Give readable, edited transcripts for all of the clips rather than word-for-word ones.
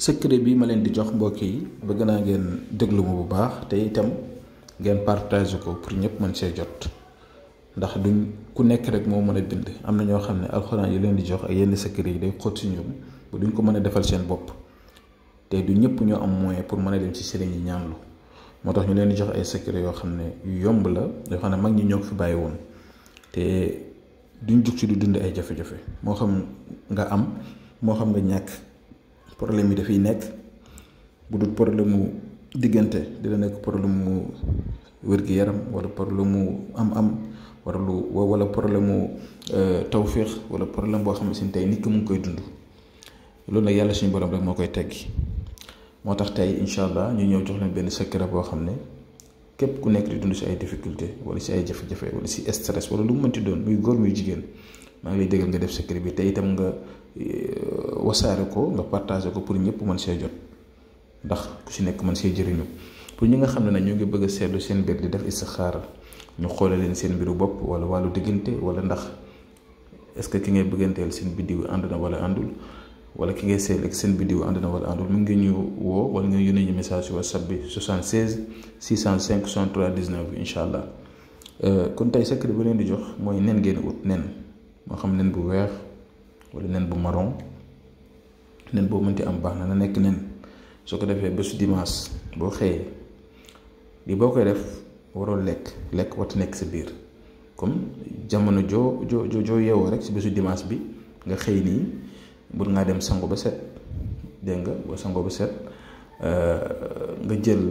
secret bi ma leen di jox mbokk yi bëgg naa ngeen déglu ma bu baax te itam ngeen partage ko pour ñëpp mën see jot ndax duñ ku nekk rek moo mën a bind am na ñoo xam ne alxuraan yi leen di jox ak yenn secret yi day xóot si ñoom ba duñ ko mën a defal seen bopp te du ñëpp ñoo am moyen pour mën a dem ci sëriñ yi ñaanlu moo tax ñu leen di jox ay secret yoo xam ne yu yomb la yoo xam ne mag ñi ñoo ko fi bàyyi woon te duñ jug ci du dund ay jafe-jafe moo xam nga am moo xam nga ñàkk problème yi dafay nekk bu dul problème mu diggante dina nekk problème mu wér-gi-yaram wala problème mu am wala problème mu tawféex wala problème boo xam ne si tey nit ki mu ngi koy dund loolu nag yàlla suñu borom rek moo koy teggi moo tax tey incha allah ñu ñëw jox leen benn secret boo xam ne képp ku nekk di dund si ay difficulté wala si ay jafe-jafe wala si stress wala lu mu mënti doon muy góor muy jigéen maa ngi lay déggal nga def secret bi te itam nga wasaare ko nga partagé ko pour ñëpp mën see jot ndax ku si nekk mën see jëriñu pour ñi nga xam ne nag ñu ngi bëgg a seetlu seen mbir di def istixaara ñu xoole leen seen mbiru bopp wala wàllu diggante wala ndax est-ce que ki ngay bëgganteel seen biddiw ànd na wala àndul wala ki ngay seet ak seen biddiw ànd na wala àndul mu ngi ñu woo wala nga yónnee ñu message si WhatsApp bi 76 605 63 19 incha allah kon tey secret bi leen di jox mooy nen ngeen ut nen moo xam nen bu weex wala nen bu marron nen boo mënti am baax na nekk nen soo ko defee bésu dimanche boo xëyee li boo koy def waroo lekk wat nekk sa biir comme jamono joo yeewoo rek si bésu dimanche bi nga xëy nii bul ngaa dem sango ba set dégg nga boo sango ba set nga jël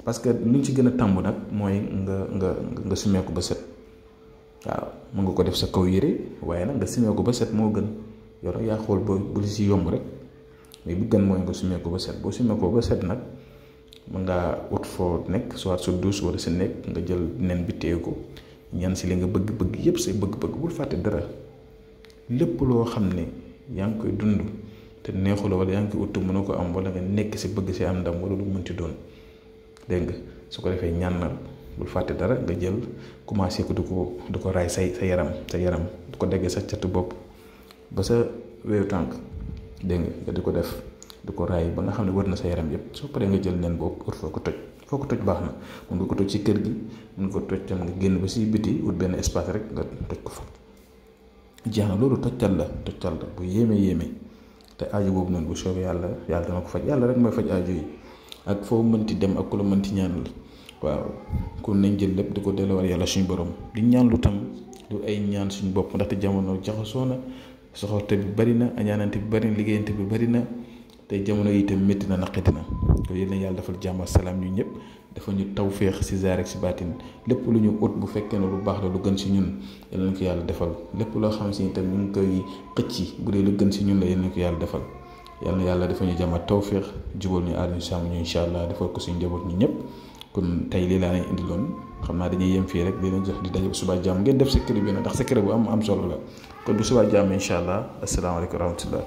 parce que lu ñu ci gën a tàmb nag mooy nga sumeeku ba set waaw mën nga ko def sa kaw yére waaye nag nga sumeeku ba set moo gën yoro yaa xool bu li si yomb rek mais bi gën mooy nga sumeeku ba set boo sumeekoo ba set nag mën ngaa ut foo nekk soit sa douche wala sa nekk nga jël nen bi téye ko ñaan si li nga bëgg-bëgg yépp say bëgg-bëgg bul fàtte dara lépp loo xam ne yaa ngi koy dund te neexu la wala yaa ngi koy ut mënoo ko am wala nga nekk si bëgg si am ndam wala lu mënti doon dégg nga su ko defee ñaanal bul fàtte dara nga jël commencé ko du ko raay sa yaram du ko deggee sa catu bopp ba sa weewu tànk dégg nga di ko def du ko raay ba nga xam ne wër na sa yaram yépp soo paree nga jël nen boobu ut foo ko toj baax na mun nga ko toj ci kër gi mun nga ko toj tam nga génn ba si biti ut benn espace rek nga toj ko fa jeex na loolu tojtal la bu yéeme te aaju boobu noonu bu soobee yàlla dana ko faj yàlla rek mooy faj aaju yi ak foo mënti dem ak ku la mënti ñaanal waaw kon nañ jël lépp di ko delloo yàlla suñu borom di ñaan lu tam du ay ñaan suñu bopp ndaxte jamono jaxasoo na soxorte bi bari na añaanante bi bari na liggéeyante bi bari na te jamono yi itam métti na naqati na ko yéen yàlla defal jàmm ak salaam ñu ñëpp dafa ñu tawféex si zaar ak si baatin lépp lu ñu ut bu fekkee ne lu baax la lu gën si ñun yal nañ ko yàlla defal lépp loo xam si itam ñu ngi koy xëcc bu dee lu gën si ñun la yal nañ ko yàlla defal yal na yàlla dafa ñu jàmm ak tawféex jubal ñu aar ñu sàmm ñu incha allah defal ko suñu njaboot ñu ñëpp kon tey lii laa leen indiloon xam naa dañuy yem fii rek di leen jox di daje bu subaa jàmm ngeen def secret bi nag ndax secret bu am solo la kon bu subaa jàmm incha allah asalaamaaleykum wa rahmatullah